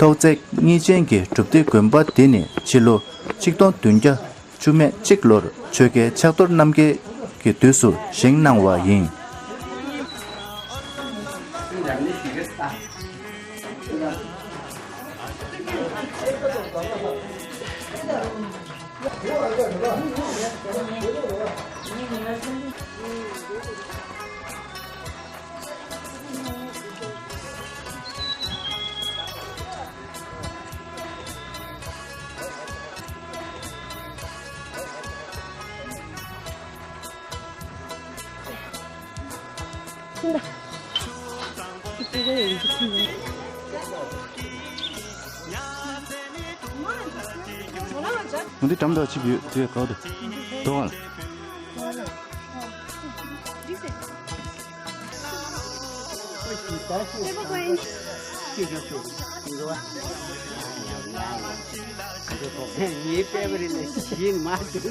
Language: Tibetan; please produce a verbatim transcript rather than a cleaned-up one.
ཐོག་བརྩེགས་གཉིས་ཅན་གྱི་སྒྲུབ་སྡེ་དགོན་པ་འདི་ནི་ཕྱི་ལོ་ཆིག་སྟོང་བདུན་བརྒྱ་བཅུ་མེད་གཅིག་ལོར་ཆོས་རྒྱལ་ཕྱག་རྡོར་རྣམ་རྒྱལ་གྱི་དུས་སུ་བཞེངས་གནང་བ་ཡིན། འདི་འགྲམ་དུ་ཅིག་ཡོད་དེ་ག་དུ་དོ། ངའི་པེ་པ་རི་ལ་ཞིག་མ་འདུག